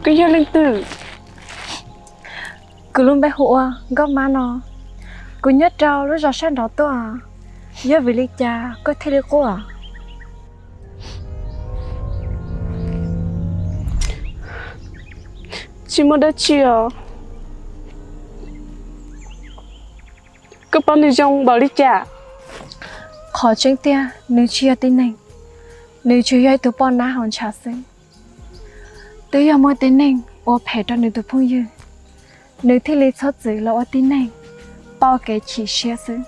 Koj yog leej twg? Kuv lub npe hu ua Nkauj Mab no. Kuv nyob rau lub zos sab nraud tuaj. Yog vim li cas koj thiaj li quaj? Tsis muaj dab tsi os. Koj paub nws zoo npaum li cas? Qhov tseeb tiag nws tsis yog tib neeg, nws tsuas yog ib tug poj nab hauv ntshav xwb. Twb yog muaj tib neeg ua phem rau nws tus phooj ywg, nws thiaj li txhob txwm los ua tib neeg, tau kev chim siab xwb.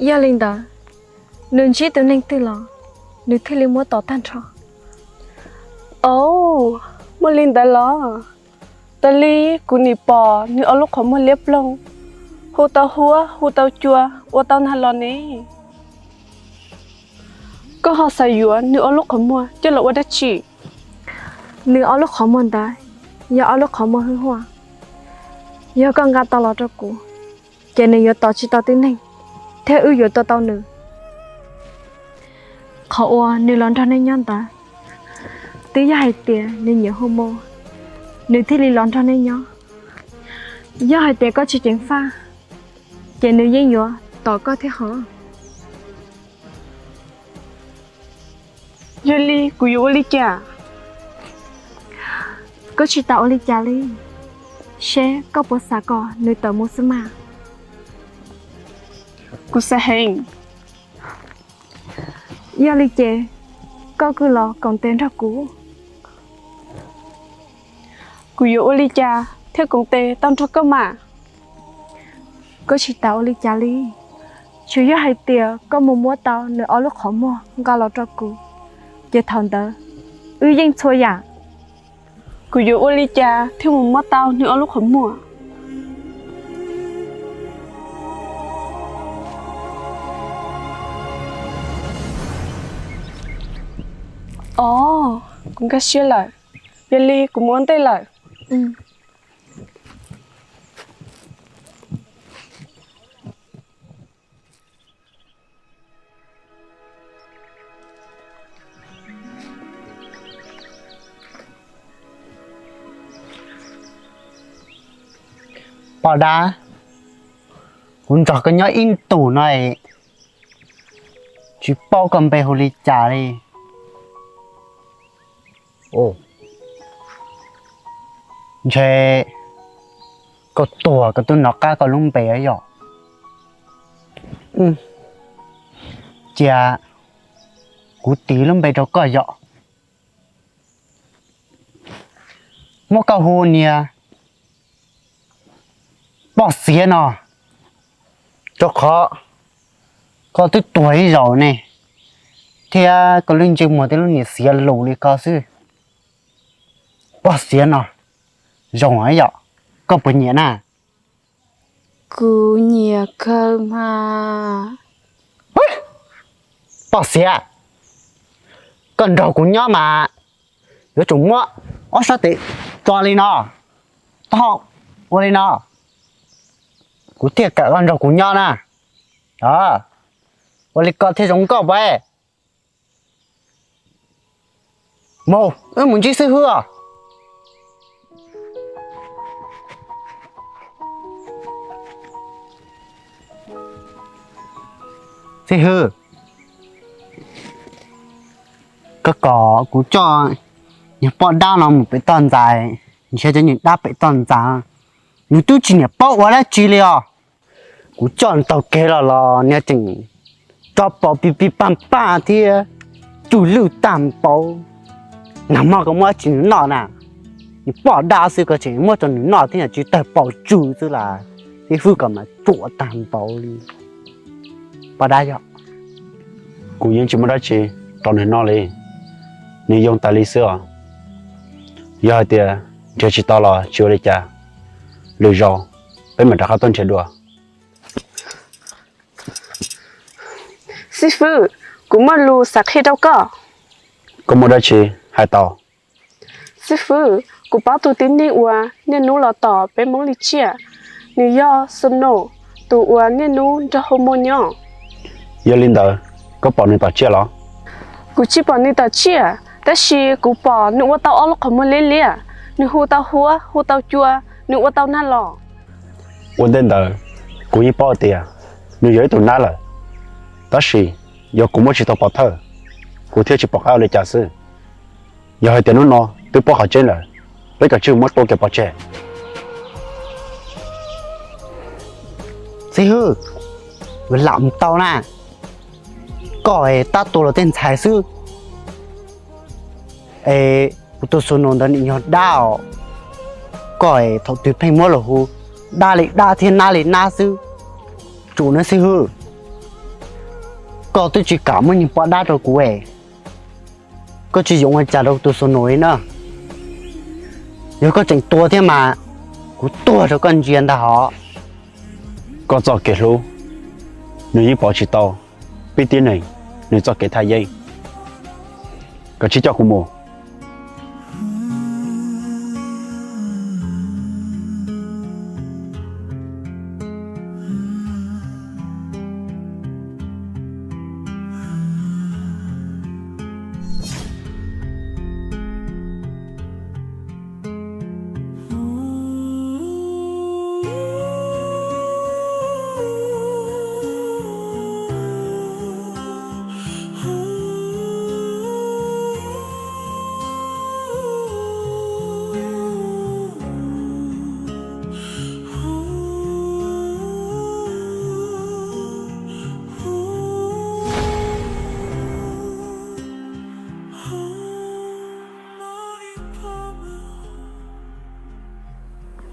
Yog li ntawd, nws ntsib tus neeg twg los nws thiaj li muab tom tag nrho. Au, muaj li ntawd los? Tas li kuv nim pom nws ob lub qhov muag liab ploog, hu tau huab hu tau cua, ua tau nag los ne. Koj ho xav yuav nws ob lub qhov muag coj los ua dab tsi? Nws ob lub qhov muag ntawd yog ob lub qhov muag hwj huam. Yog koj nqa tau los rau kuv, ces nws yuav tom tsis tau tib neeg, thiab wb yuav tua tau nws. Qhov uas nws los nrog nej nyob ntawd, twb yog hais tias nws nyiam hu mos, nws thiaj li los nrog nej nyob. Yog hais tias koj tsis ceev faj, ces nws yeej yuav tom koj thiab hov. Yog li kuv yuav ua li cas? Koj tsis tas ua li cas li, seb koj puas xav kom nws tawm mus xwb mas. Kuv xav heev. Yog li ces, koj kuj los koom tes nrog kuv. Kuv yuav ua li cas thiaj koom tes tau nrog koj mas? Koj tsis tas ua li cas li, tsuas yog hais tias koj mus muab tau nws ob lub qhov muag nqa los rau kuv, ces thaum ntawd wb yeej txhua yam. Kuv yuav ua li cas thiaj mus muab tau nws ob lub qhov muag? Os, kuv nkag siab lawm. Yog li kuv mus ua ntej lawm. Poj dab, kuv nrog koj nyob ib ntus no, tsis paub koj npe hu li cas li. Ntshe koj tuag koj twb hnov qab koj lub npe yom. Cia kuv tis lub npe rau koj yom. Muab koj hu niag Poj Xiav no, rau qhov koj twb tuag ib zaug ne, thiab koj lub ntsej muag thiab lub niag xiav lus li ko xwb. Poj Xiav no zoo yom, koj puas nyiam na? Kuv nyiam kawg mas. Poj Xiav, koj nrog kuv nyob mas yuav tsum muab ob sab tes tso li no, tau ua li no, kuv thiaj kam koj nrog kuv nyob na. Ua li ko thiaj zoo nkauj pas. Mus, wb mus ntsib xib hwb os. Xib hwb, koj kom kuv coj niag poj dab no mus pem toj ntxas, nrhiav cov niag dab pem toj ntxas, nws twb tsis niam paub ua dab tsi li os. Kuv coj nws taug kev los los nws tseem tso paus pis pis paj paj thiab tsw lwj tag npaum. Nag hmo koj muab dab tsi nws noj na? Nws poj dab xwb koj tseem muab rau nws noj thiab, tsis tawg paus tsw xwb las. Xib hwb koj mas ruam tag npaum li. Poj dab yog, kuv yeej tsis muaj dab tsi rau nws noj li, nws yoo tas li xwb os. Yog hais tias nrhiav tsis tau los tsis ua li cas, lwm zaus peb mam rov qab tuaj nrhiav dua. Xib hwb, kuv muaj lus xav qhia rau koj. Koj muaj dab tsi hais tau. Xib hwb, kuv paub tus tib neeg uas niaj hnub los tom peb Hmoob li tsiaj, nws yog Snow, tus uas niaj hnub nrog Homo nyob. Yog li ntawd, koj pom nws tom tsiaj los? Kuv tsis pom nws tom tsiaj, tab sis kuv pom nws ua tau ob lub qhov muag liab liab, Nws hu tau huab, hu tau cua, nws ua tau nab los. Ua ntej ntawd, kuv yeej paub tias nws yog ib tug nab lawm, tab sis yog kuv muab tsis tau pov thawj, kuv thiaj tsis pom qab ua li cas xwb. Yog hais tias hnub no twb paub qhov tseeb lawm, peb kav tsij muab tua kiag pov tseg. Xib hwb, lam mus tau na, koj es tab tua luag tej ntxhais xwb. Es kuv tus xus nus ntawd nim yog dab os. Koj es thaum twg pheej muab los hu dab li dab thiab nab li nab xwb. Tsum na xib hwb, koj twb tsis kam muab niag poj dab rau kuv es, koj tsis yoov ua cas rau kuv tus xus nus li na. Yog koj tseem tua thiab mas kuv tuag rau koj ntsia ntag hos. Koj txoj kev hlub, nws yeej pov tsis tau peb tib neeg nws txoj kev thaj yeeb. Koj tsis coj kuv mus.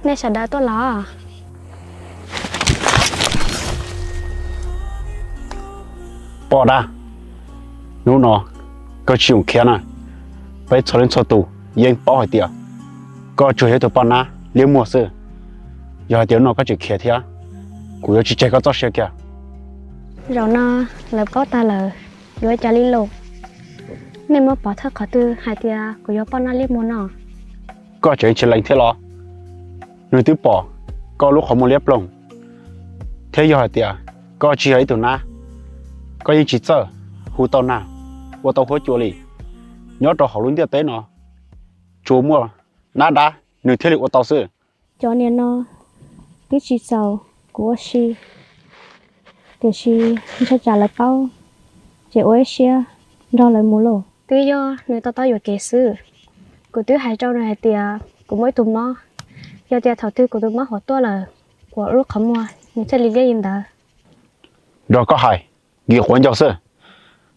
Nej sawv daws tuaj los? Poj dab, hnub no koj tsis yoom khiav na. Peb txhua leej txhua tus yeej paub hais tias koj tsuas yog ib tug poj nab liab muag xwb. Yog hais tias hnub no koj tseem khiav thiab, kuv yuav tsis tseg koj txoj sia kiag. Zaum no lawv paub tag lawm, yuav ua cas li los? Nej muab pov thawj qhov twg hais tias kuv yog poj nab liab muag no? Koj tseem tsis lees thiab los? Nws twb pom koj lub qhov muag liab ploog, thiab yog hais tias koj tsis yog ib tug nab, koj yeej tsis txawj hu tau nab, ua tau huab cua li. Nyob rau hauv lub ntiaj teb no, tsuas muaj nab dab nws thiaj li ua tau xwb. Cov niag no twb tsis txaus kuv ua si, tiam sis ntshai tsam lawv paub, ces ua ib siab nrog lawv mus lauj. Twb yog nws tau taub yuam kev xwb. Kuv twb hais rau nws hais tias kuv muaj ib tug mob, yog tias thaum twg kuv tus mob huam tuaj lawm, kuv lub qhov muag nws thiaj li liab li ntawd. Nrog koj hais, nkim quav ncauj xwb.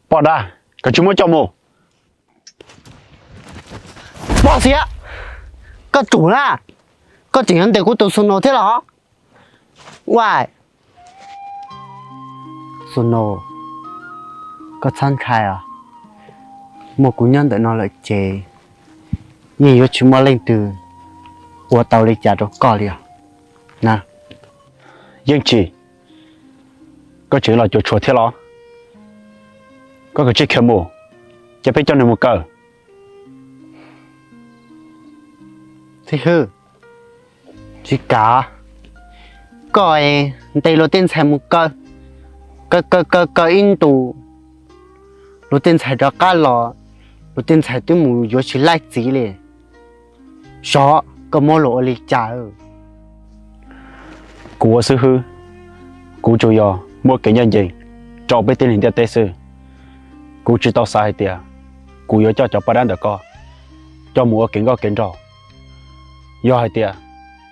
Poj dab, koj tsis muab coj mus. Pog Xiav, koj tsum na, koj tseem yuav ntes kuv tus Xuno thiab los? Ua, Xuno, koj txhob ntshai os, muaj kuv nyob ntawm no lawm ces yeej yuav tsis muaj leej twg ua tau li cas rau koj li os na. Yeej tsis, koj tseem los cuam tshuam thiab los? Koj kav tsij khiav mus, cia peb coj nws mus kaw. Xib hwb, tsis kam, koj ntes luag tej ntxhais mus kaw, kaw kaw kaw kaw ib ntus, luag tej ntxhais rov qab los, luag tej ntxhais twb mus yuav tsis laij txiv li. Xyov koj muab luag ua li cas. Kuv ua xib hwb, kuv tsuas yog muaj kev ncaj ncees rau peb tib neeg ntiaj teb xwb. Kuv tsis tau xav hais tias kuv yuav coj cov poj dab ntawm koj coj mus ua kev nkauj kev nraug. Yog hais tias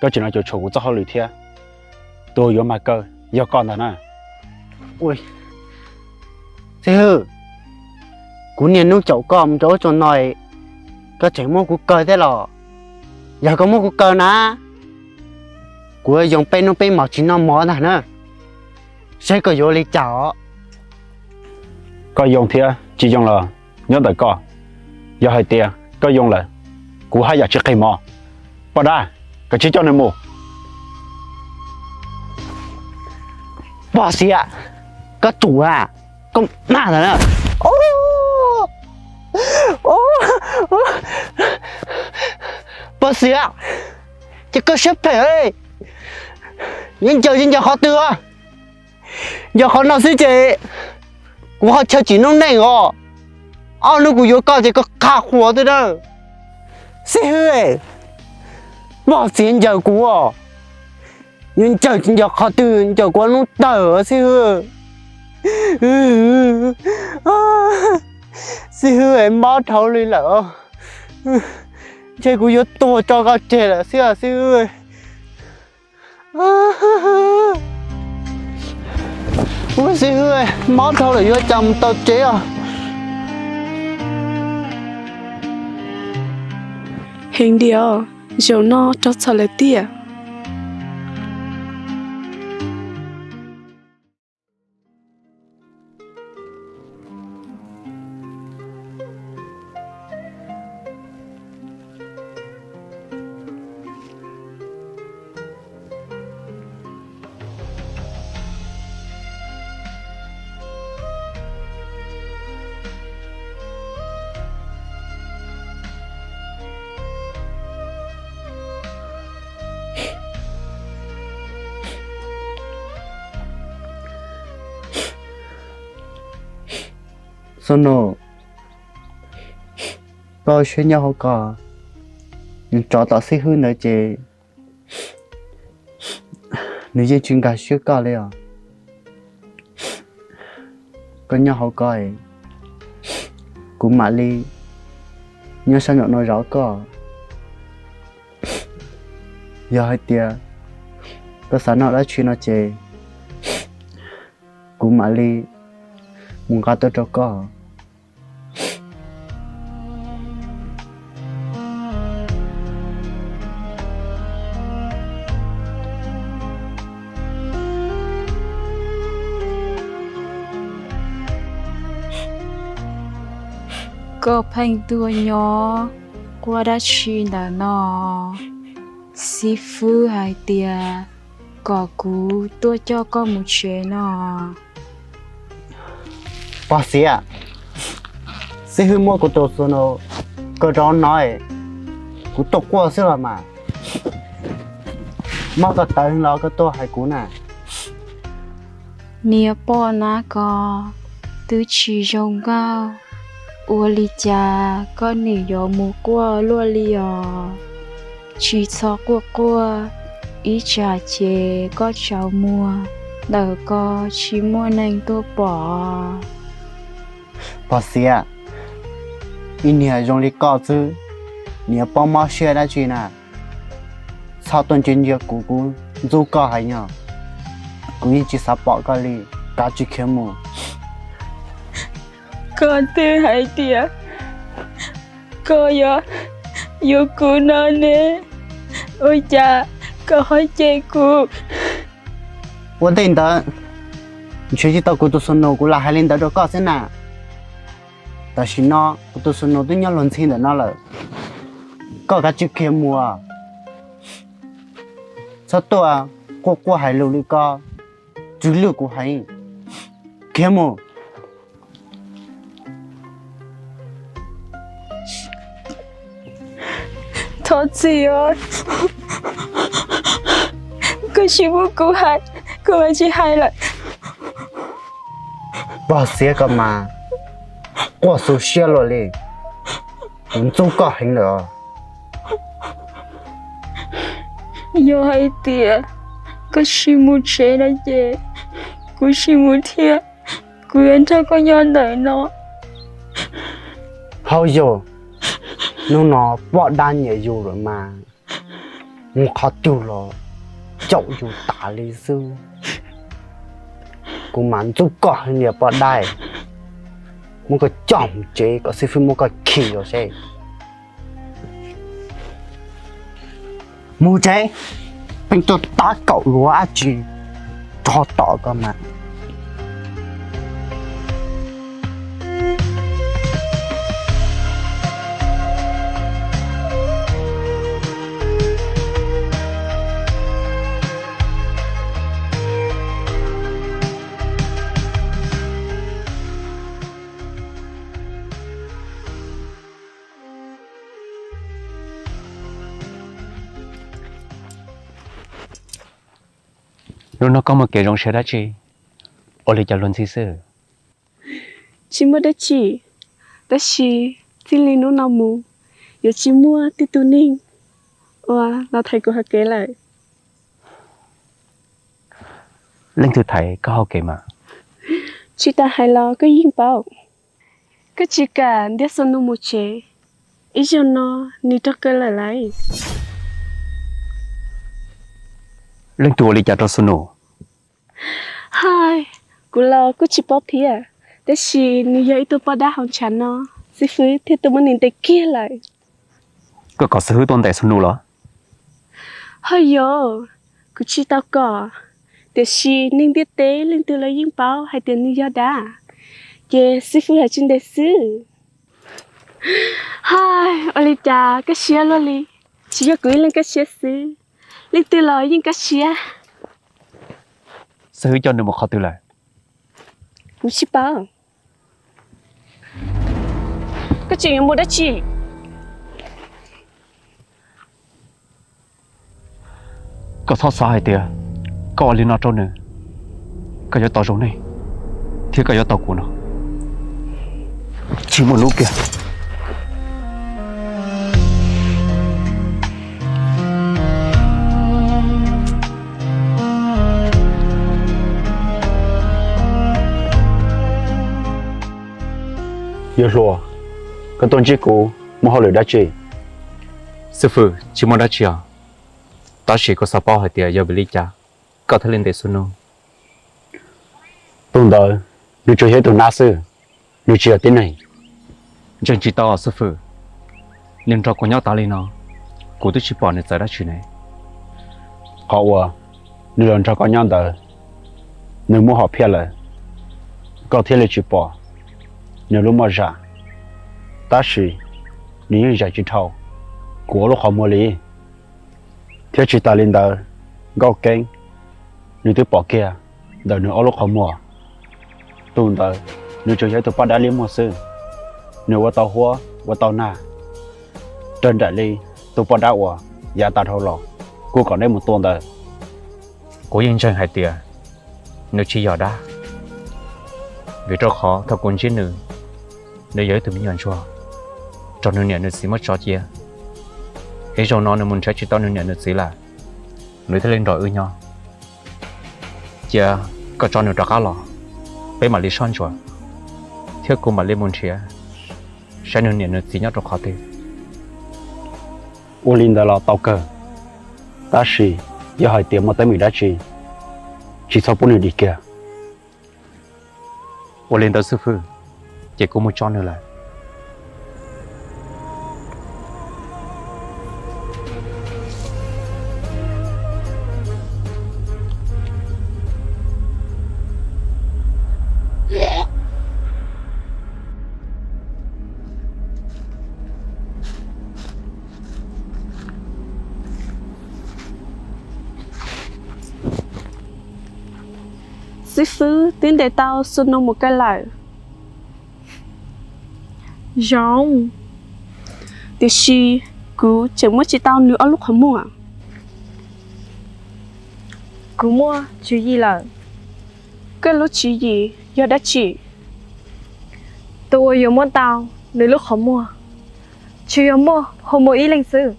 koj tseem los cuam tshuam kuv txoj hauj lwm thiab, tus yuav mag kaw yog koj ntag na. Xib hwb, kuv niaj hnub caum koj mus rau ub rau no, koj tseem muab kuv kaw thiab los? Yog koj muab kuv kaw na, kuv yuav yoo peb hnub peb hmos tsis noj mov ntag na. Saib koj yuav ua li cas os. Koj yoo thiab tsis yoo los nyob ntawm koj. Yog hais tias koj yoo lawm, kuv haj yam tsis qhia mov. Poj dab, kav tsij coj nws mus. Pog Xiav, koj tsum a, koj mag ntag na. Pog Xiav, ces koj siab phem, yeej ncaws yeej ncaws qhov twg os? Yog qhov no xwb ces kuv ho chaw tsim noob neej os. Ob hnub kuv yuav koj ces koj qha qhuas twb dawb. Xib hwb, pog txiav ncaws kuv os. Yuav ncaws tsis ncaws qhov twg, ncaws kuv lub taw xib hwb. Xib hwb, mob dhau li lawm. Ntshe kuv yuav tuag tso koj tseg lawm xwb xib hwb. Ua xib hwb, mob dhau lawm yuav cas mus tau tsev os. Heev diam, zaum no raug txhaum lawm tiag. Xo no, koj siab nyob hauv koj, nws tsov tom xib hwb ntawd ces nws yeej tsis nkag siab koj li os. Koj nyob hauv koj, kuv mam li nyob sab nraum no zov koj. Yog hais tias koj xav noj dab tsi no ces kuv mam li mus nqa tuaj rau koj. Koj pheej tuaj nyob quaj dab tsi ntawm no? Xib fwb hais tias kom kuv tuaj coj koj mus tsev no. Pog Xiav, xib hwb muab kuv tus xus nus kaw rau no, kuv tuaj quaj xwb los mas. Mob koj tawv los koj tuaj hais kuv na. Niam poj nab ko twb tsis zoo nkauj, ua li cas koj nim yuav mus quaj luaj li os? Tsis txhob quaj quaj, ib tsam ces koj tsaus muag ntawm ko tsis muaj neeg tuaj pom. Pog Xiav, ib niag zoo li koj xwb, niam poj mob siab dab tsi na? Txhob tuaj ntsia ntsia kuv, kuv ntxub koj heev os. Kuv yeej tsis xav pom koj li, kav tsij khiav mus. Koj twb hais tias koj yuav yuav kuv no ne, ua cas koj ho cem kuv? Ua ntej ntawd, nrhiav tsis tau kuv tus xus nus kuv lam hais li ntawd rau koj xwb na. Tam sim no kuv tus xus nus twb nyob luag ntxhi ntawm no lawm. Koj kav tsij khiav mus, txhob tuaj quaj quaj hais lus li ko, tsw lwj kuv heev. Khiav mus. Thov txim os, koj tsis muab kuv hais, kuv mam tsis hais lawm. Pog Xiav koj mas quaj xu siab luaj li, kuv ntxub koj heev lawm os. Yog hais tias koj tsis mus tsev no ces kuv tsis mus thiab, kuv yuav nrog koj nyob ntawm no. Hauj yus, hnub no poj dab nyiam yus lawm mas, mus qhov twg los caum yus tas li xwb. Kuv mas ntxub koj heev li poj dab, muab koj coj mus tsev kom xib fwb muab koj khi los seb. Mus tsev, pheej tuaj tab kaum luag dab tsi, rov tom koj mas. Lub no koj muaj kev zoo siab dab tsi? Ua li cas luag ntxhi xwb? Tsis muaj dab tsi, tab sis txij li hnub no mus yuav tsis muaj tib tug neeg uas los thaiv kuv hauv kev lawm. Leej twg thaiv koj hauv kev mas? Tsis tas hais los koj yeej paub. Koj tsis kam ntiab Xu Nus mus tsev, ib zaug no nws raug kaw lawm lauj. Leej twg ua li cas rau Xu Nus? Hais, kuv los kuj tsis paub thiab, tab sis nws yog ib tug poj dab hauv ntshav no, xib fwb thiaj tuaj muab nws ntes kiag lawm. Koj kom xib fwb tuaj ntes Xu Nus los? Ho yog, kuv tsis tau kom, tiam sis neeg ntiaj teb leej twg los yeej paub hais tias nws yog dab, ces xib fwb hais tsis ntes xwb. Hais, ua li cas kaj siab luaj li, tsis yog kuv ib leeg kaj siab xwb, leej twg los yeej kaj siab. Xib fwb coj nws mus qhov twg lawm? Kuv tsis paub. Koj tseem yuav mus dab tsi? Koj txhob xav hais tias koj ua li no rau nws, koj yuav tau zoo neeg, thiab koj yuav tau kuv no. Tsis muaj lub kiag. Yawg hluas, koj tuaj ntsib kuv muaj hauj lwm dab tsi? Xib fwb, tsis muaj dab tsi os, tab sis kuv xav paub hais tias yog vim li cas koj thiaj li ntes Xu Nus. Tus ntawd, nws tsuas yog ib tug nab xwb, nws tsis yog tib neeg. Ntseeg tsis tau xib fwb, nws nrog kuv nyob tas li no, kuv twb tsis pom nws txawv dab tsi ne. Qhov uas nws los nrog koj nyob ntawd, nws muab hom phiaj lawm, koj thiaj li tsis pom nws lub moj zam. Tab sis nws yeej zais tsis dhau kuv ob lub qhov muag li. Thiab tsis tas li ntawd, Nkauj Keeb, nws twb pom kiag ntawm nws ob lub qhov muag. Tus ntawd, nws tsuas yog ib tug poj dab liab muag xwb, nws ua tau huab ua tau nag raws nraim li tus poj dab uas yav tas dhau los kuv kom neb mus tua ntawd. Kuv yeej ntseeg hais tias nws tsis yog dab, vim rau qhov thaum kuv ntsib nws, nws yog ib tug me nyuam ntsuag, raug nws niam nws txiv muab tso cia. Ib zaug no nws mus nrhiav tsis tau nws niam nws txiv lawm, nws thiaj li nrog wb nyob. Cia koj tso nws rov qab los, peb mam li soj ntsuam, thiab kuv mam li mus nrhiav saib nws niam nws txiv nyob rau qhov twg. Ua li ntawd los tau kawg, tab sis yog hais tias muaj teeb meem dab tsi, tsis txhob pub nws dim kiag. Ua li ntawd xib fwb, ces kuv mus tso nws lawm. Xib fwb twb ntes tau Xu Nus mus kaw lawm. Zoo, tiam sis kuv tseem muab tsis tau nws ob lub qhov muag. Kuv muaj tswv yim lawm. Koj lub tswv yim yog dab tsi? Tus uas yuav muab tau nws lub qhov muag, tsuas yog muaj Hoo Moo ib leeg xwb.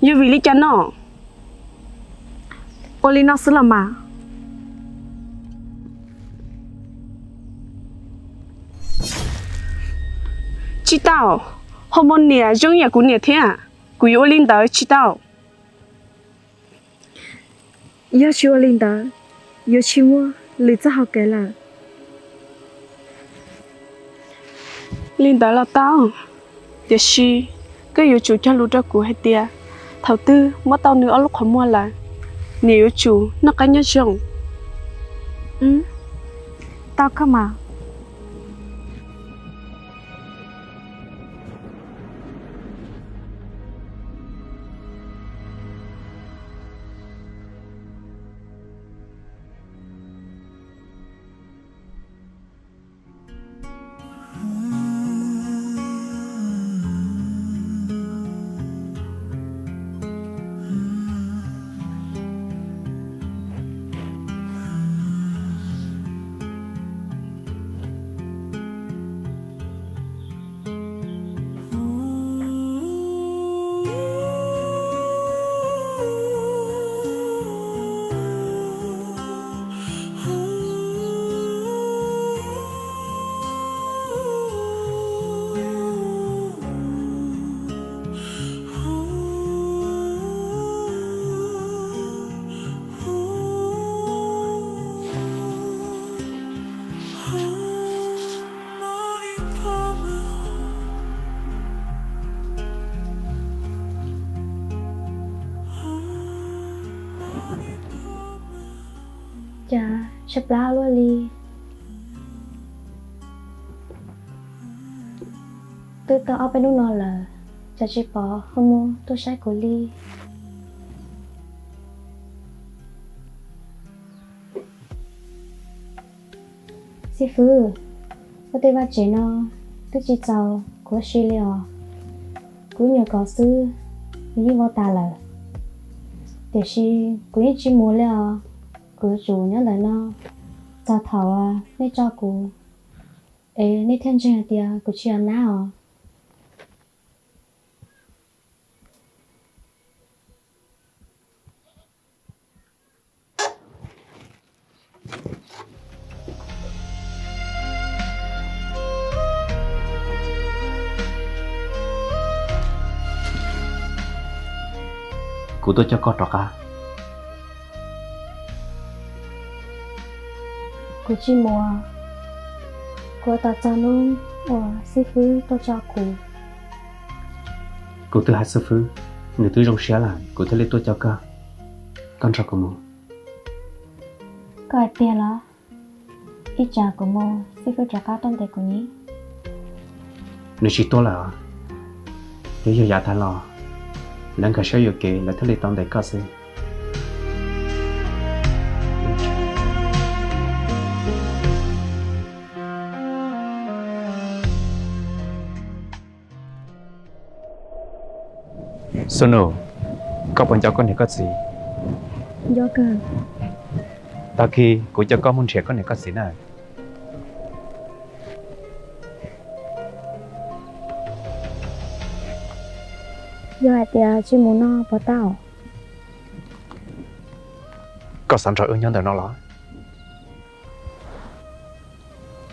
Yog vim li cas no? Ua li no xwb los mas. Tsis tau, Hoo Moo niam zoo yam kuv niam thiab, kuv yuav ua li ntawd tsis tau. Yog tsis ua li ntawd, yuav tsis muaj lwm txoj hau kev lawm. Li ntawd los tau, tiam sis koj yuav tsum cog lus rau kuv hais tias thaum twg muab tau nws ob lub qhov muag lawm, niam yuav tsum noj qab nyob zoo. Tau kawg mas. Tshaib plab luaj li. Twb tau ob peb hnub no lawm, cas tsis pom ho mus tuaj saib kuv li. Xib fwb, koj tej vaj tsev no twb tsis txaus kuv ua si li os. Kuv nyuam qhuav xwb, nws yeej vau tas lawm. Tiam sis kuv yeej tsis mus li os. Kuv yuav tsum nyob ntawm no txog thaum nej tso kuv, es nej thiaj ntseeg hais tias kuv tsis yog nab os. Kuv tuaj coj koj rov qab. Kuv tsis mus. Kuv ua tos txog hnub uas xib fwb tuaj tso kuv. Kuv twb hais xib fwb, nws twb zoo siab lawm kuv thiaj li tuaj coj koj. Koj nrog kuv mus. Koj hais tiag los? Ib tsam kuv mus xib fwb rov qab tuaj ntes kuv ne. Nws tsis tuaj lawm. Twb yog yav tag los lawv nkag siab yuam kev lawv thiaj li tau ntes koj xwb. Xu Nus, koj puas nco koj niam koj txiv? Nco kawg. Tag kis kuv coj koj mus nrhiav koj niam koj txiv na. Yog hais tias tsis mus no puas tau? Koj xav nrog wb nyob ntawm no los?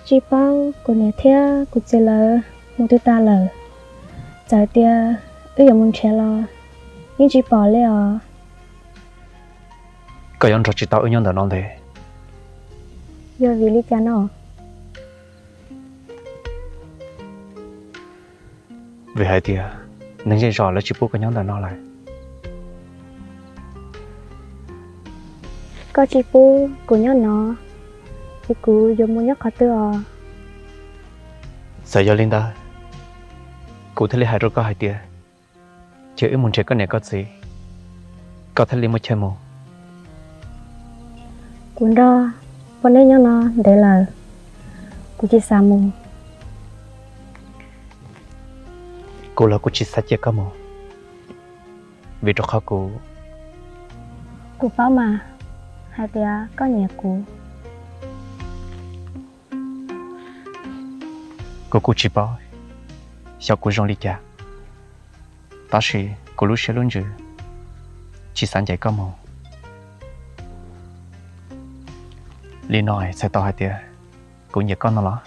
Tsis paub kuv niam thiab kuv txiv lawv mus twg tas lawm. Txawm tias wb yuav mus nrhiav los yeej tsis pom li os. Koj yuav nrog tsis tau wb nyob ntawm no ntev. Yog vim li cas no? Vim hais tias neeg zej zos lawv tsis pub koj nyob ntawm no lawm. Koj tsis pub kuv nyob no, ces kuv yuav mus nyob qhov twg os? Txawm yog li ntawd, kuv thiaj li hais rau koj hais tias, cia wb mus nrhiav koj niam koj txiv, koj thiaj li muaj chaw mus. Kuv nrog poj niam nyob no ntev lawm, kuv tsis xav mus. Kuv los kuv tsis xav cia koj mus, vim rau qhov kuv, kuv paub mas hais tias koj nyiam kuv. Kuv kuj tsis paub xyov kuv zoo li cas, tab sis kuv lub siab lub ntsws tsis xav ncaim koj mus. Li no txhais tau hais tias kuv nyiam koj no los?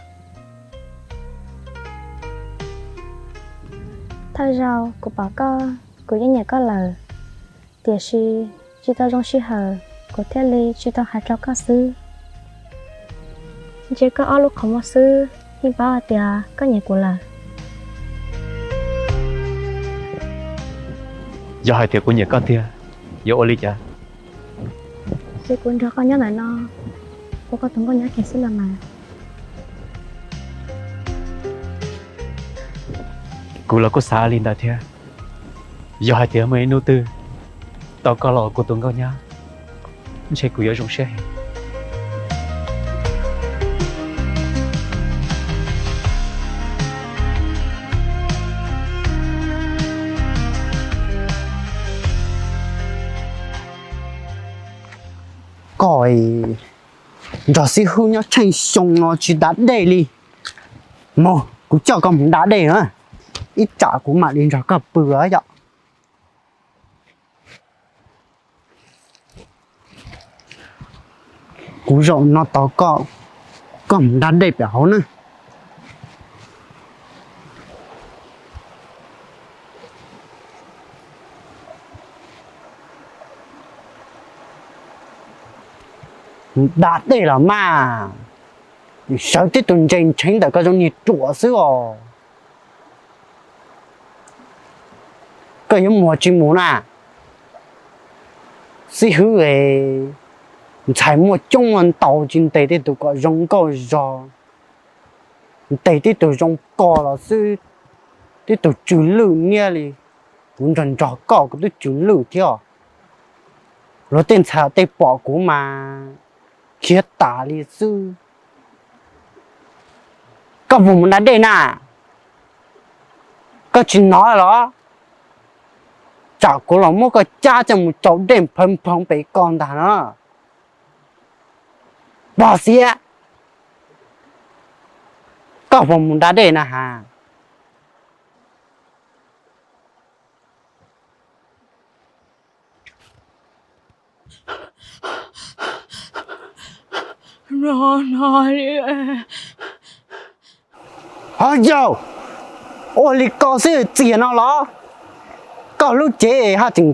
Thawj zaug kuv pom koj, kuv yeej nyiam koj lawm, tiam sis tsis tau zoo sij hawm, kuv thiaj li tsis tau hais rau koj xwb. Ntsia koj ob lub qhov muag xwb yeej paub hais tias koj nyiam kuv lawm. Yog hais tias kuv nyiam koj tiag, yuav ua li cas? Ces kuv nrog koj nyob ntawm no ua koj tus nkauj nyab kiag xwb los mas. Kuv los kuj xav li ntawd thiab. Yog hais tias muaj ib hnub twg tau koj los ua kuv tus nkauj nyab, ntshe kuv yuav zoo siab heev. Koj nrog xib hwb nyob tsheej xyoo no tsis da dej li. Mus, kuv coj koj mus da dej na, ib tsam kuv mam li nrog koj pw yom. Kuv zaum no tos koj, koj mus da dej pem hauv na. Da dej los mas, sawv tib tug ntses ntshee ntawm koj zoo niag ruam xwb os. Koj yuav mus tsis mus na? Xib hwb es Ntxhais muaj coob muaj ntau tsis ntes tej tus kom zoo nkauj zog, ntes tej tus zoo koj los xwb, tej tus tsw lwj niab li. Kuv nrog nrog koj kuv twb tsw lwj thiab. Luag tej ntxhais tej pom kuv mas khiav tas li xwb. Koj puas mus da dej na? Koj tsis hnov los? Tsam kuv los muab koj cab coj mus cau dej nphawv nphoo pem koj ntag na. Pog xiab, koj puas mus da dej na has? Ho yog ua li ko xwb txias no los? Koj lub cev ho tseem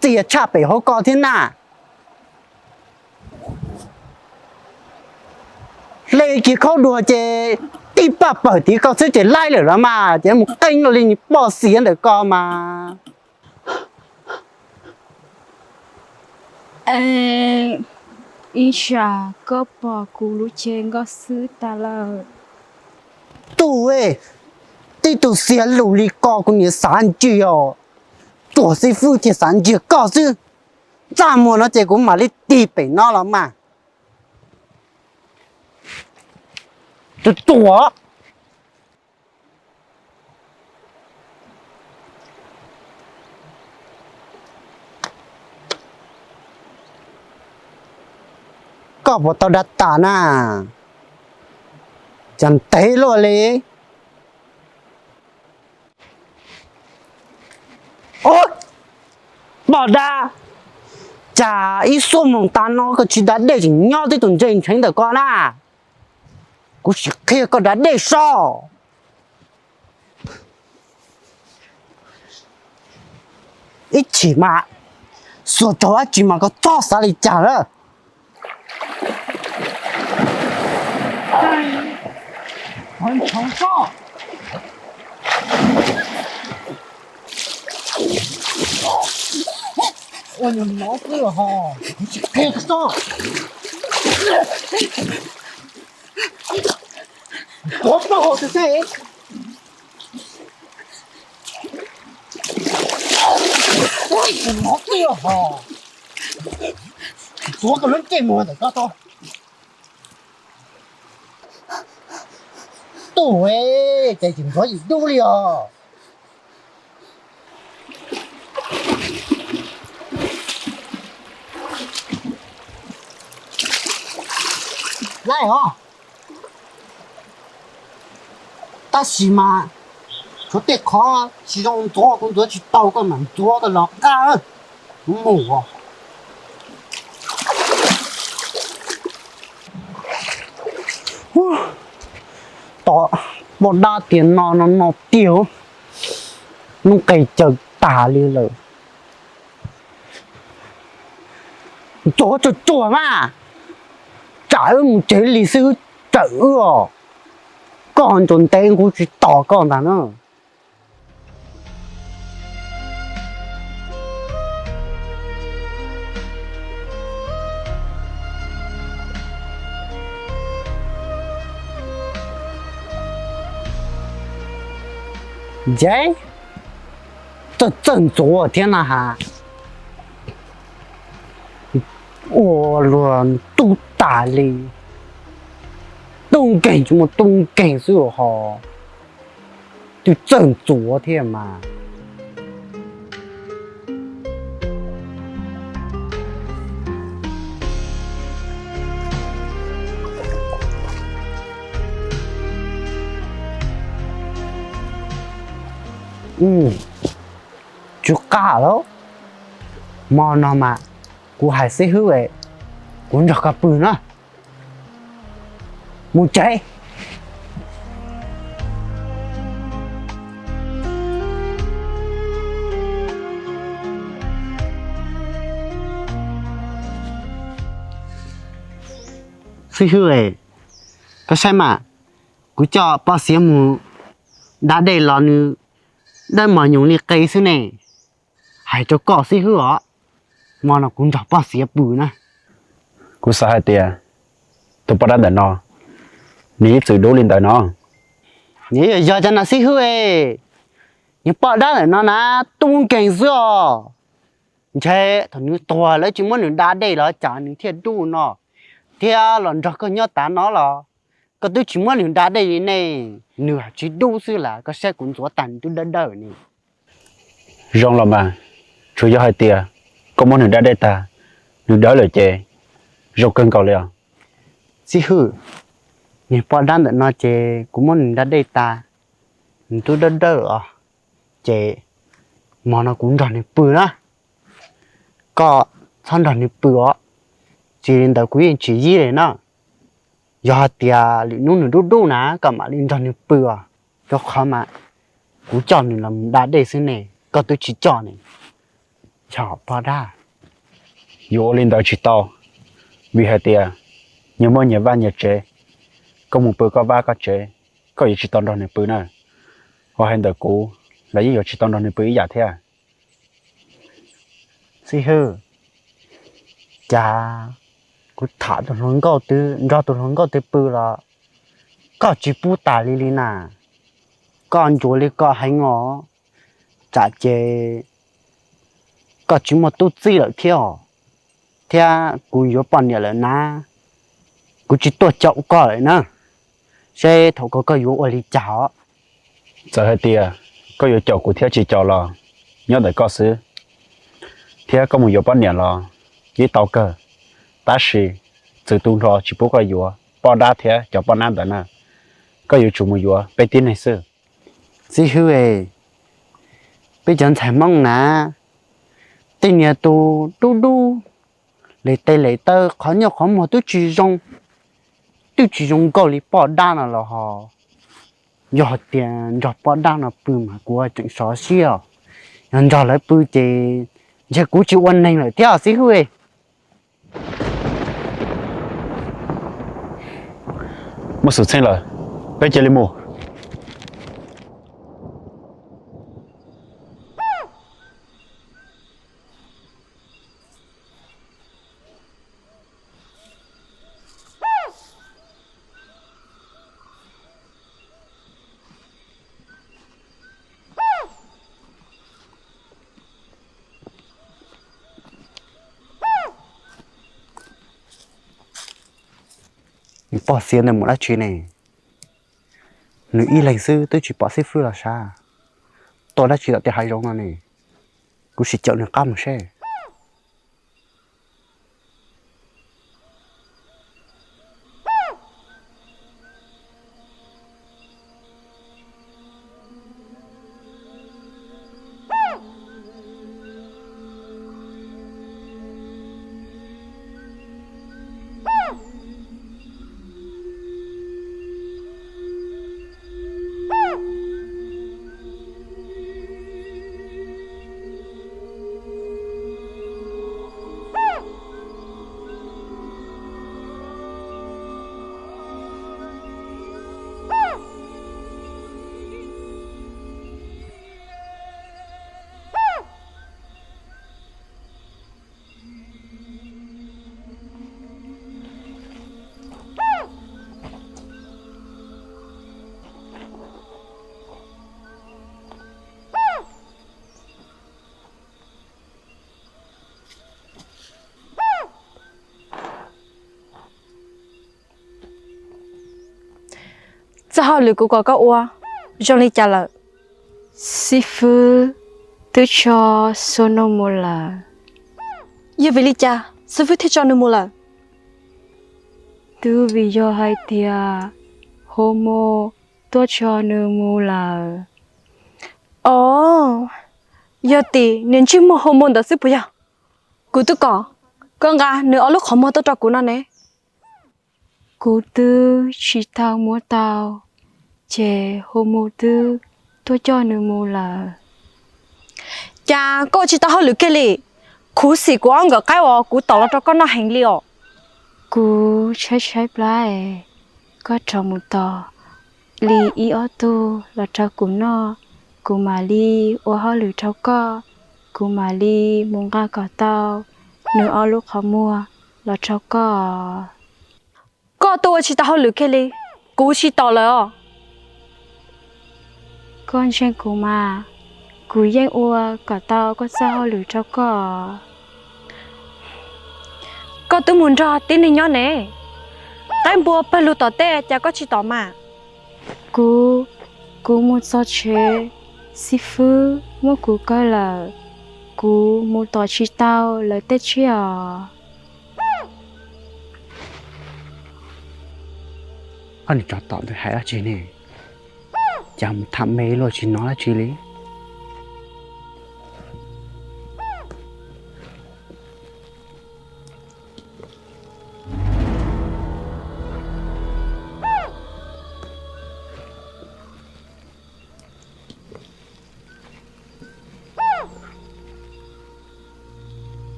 txias tshaj pem hauv ko thiab na. Hle kiag khaub dua ces tib paj pawg tid koj xwb ces laib lawm los mas, ces mus qeeb li poj xiav ntawm ko mas. Ib tsam koj pom kuv lub cev nkoj xwb tas lawm. Tub, tib tug xiav lus li ko kuv niam xav ntsia os. Tsuas xib fwb thiaj xav ntsia koj xwb. Txaj muag no ces kuv mam li tig pem no los mas. Tsuas tsuas. Koj puas tau da tas na? Cas ntev luaj li. Poj dab, cas ib xuab moos tas no koj tsis da dej tseem nyob tib tug ntse ntseev ntawm ko na? Kuv sim qhia koj da dej soj. Ib chim mas xuas rau dab tsi mas koj txhob xav li cas lawm. Ua nyuag no xwb ho, kuv tsis qhia koj txhob. Tuav plaub hau xwb xwb. Ua nyuag no xwb ho, tsis tuav koj lub ntsej muag ntawm ko tau. Tub, ces tseem ntxuav yim dub li os. Laib os. Tab sis mas tshuav tej qhov tsis zoo ntxuav, kuv ntxuav tsis tau, koj mam ntxuav koj los qab. Kuv mus os. Tom poj dab tias no no no tiag, noob qes caws tas li lawm. Ntxuav tsuag tsuag mas, tsam wb mus tsev li xwb wb tsawm wb os. Koj ntsuas ntev kuv tsis tos koj ntag na. Ntshe txawj txawj ntxuav thiab na has. Ua luag tub tas li, tub nkeeg tsis muaj tub nkeeg xwb ho, twb txawj ntxuav thiab mas. Tsw qab lawm, hmo no mas kuv hais xib hwb es kuv nrog koj pw na. Mus tsev. Xib hwb, koj saib mas, kuv coj poj xiav mus da dej los nws dawb mos nyoos li qe xwb ne. Hais rau koj xib hwb os, hmo no kuv nrog poj xiav pw na. Kuv xav hais tias tus poj dab ntawm no, nws ib txwm dub li ntawd no. Nws yog cov nas xib hwb e, nws poj dab ntawm no na, tub nkeeg xwb os. Ntshe thaum nws tuag lawv tsis muab nws da dej los cas nws thiaj dub no, thiab los nrog koj nyob tav no los koj twb tsis muab nws da dej li ne, nws tsis dub xwb las, koj saib kuv ntxuav tag nws twb dawb dawb ne. Zoo los mas, tsuas yog hais tias koj muab nws da dej tag, nws dawb lawm ces zoo kawg nkaus li os. Xib hwb, nws poj dab ntawm no ces kuv muab nws da dej tag, nws twb dawb dawb os, ces hmo no kuv nrog nws pw na. Koj txhob nrog nws pw os, tsis li ntawd kuv yeej tsis yib li na. Yog hais tias lwm hnub nws dub dub na koj mam li nrog nws pw os, rau qhov mas kuv coj nws los da dej xwb ne, koj twb tsis coj ne. Yog poj dab, yuav ua li ntawd tsis tau, vim hais tias nyias muaj nyias vaj nyias tsev, koj mus pw koj vaj koj tsev, koj yuav tsis tau nrog nws pw na. Ho hais ntawm kuv los yeej yuav tsis tau nrog nws pw ib yam thiab. Xib hwb, cas kuv tham tus hluas nkauj twg nrog tus hluas nkauj twg pw los koj tsis pub tas li li na. Koj ncuav li koj heev os, tsam ces koj tsis muaj tub txib lawm thiab os, thiab kuv yuav poj niam lawm na, kuv tsis tuaj caum koj lawm na, seb thaum koj koj yuav ua li cas os. Txawm hais tias koj yuav caum kuv thiab tsis caum los nyob ntawm koj xwb, thiab koj mus yuav poj niam los yeej tau kawg, tab sis txwv tu nrho tsis pub koj yuav poj dab thiab cov poj dab ntawd na, koj yuav tsum mus yuav peb tib neeg xwb. Xib hwb, peb cov ntxhais Hmoob na, tej niag tus dub dub, lem tes lem taw qhov nyuj qhov muag twb tsis zoo, twb tsis zoo nkauj li poj dab no los ho. Yog hais tias nrog poj dab no pw mas kuv tseem sov siab os, yog nrog lawv pw ces ntshe kuv tsis ua neeg lawm thiab xib hwb. Muaj xwm txheej lawm, peb cia li mus. Nws poj xiav ntawd mus dab tsi ne? Nws ib leeg xwb twb tsis pom xib fwb los sav, tuaj dab tsi tom tej hav zoov no ne? Kuv sim caum nws qab mus seb. Txoj hauj lwm kuv kom koj ua zoo li cas lawm? Xib fwb twb tso Xu Nus mus lawm. Yog vim li cas xib fwb thiaj tso nws mus lawm? Twb vim yog hais tias Hu Mus tuaj tso nws mus lawm. Os, yog tim niag ntsej muag Hu Mus ntawd xwb puas yog? Kuv twb kom koj nqa nws ob lub qhov muag tuaj rau kuv no ne. Kuv twb tsis tau muab tau, ces Hu Mus twb tuaj coj nws mus lawm. Cas koj ua tsis tau hauj lwm kiag li? Khuv xim kuv ob nkawm qaib uas kuv tom los rau koj noj heev li os. Kuv tshaib tshaib plab es koj rov mus tos li ib ob tug los rau kuv noj, kuv mam li ua hauj lwm rau koj, kuv mam li mus nqa kom tau nws ob lub qhov muag. los rau koj. Koj tuaj ua tsis tau hauj lwm kiag li, kuv tsis tos lawm os. Koj ntseeg kuv mas, kuv yeej ua kom tau koj txoj hauj lwm rau koj. Koj twb mus nrog tib neeg nyob ne, qaib npua pawg lug tom tej cas koj tsis tos mas? Kuv, kuv mus txog tsev, xib fwb muab kuv kaw lawm, kuv mus tom tsis tau lawv tej tsiaj os. Koj niag tsov tom ntawd hais dab tsi ne? Cas mus tham me luaj tsis hnov dab tsi li.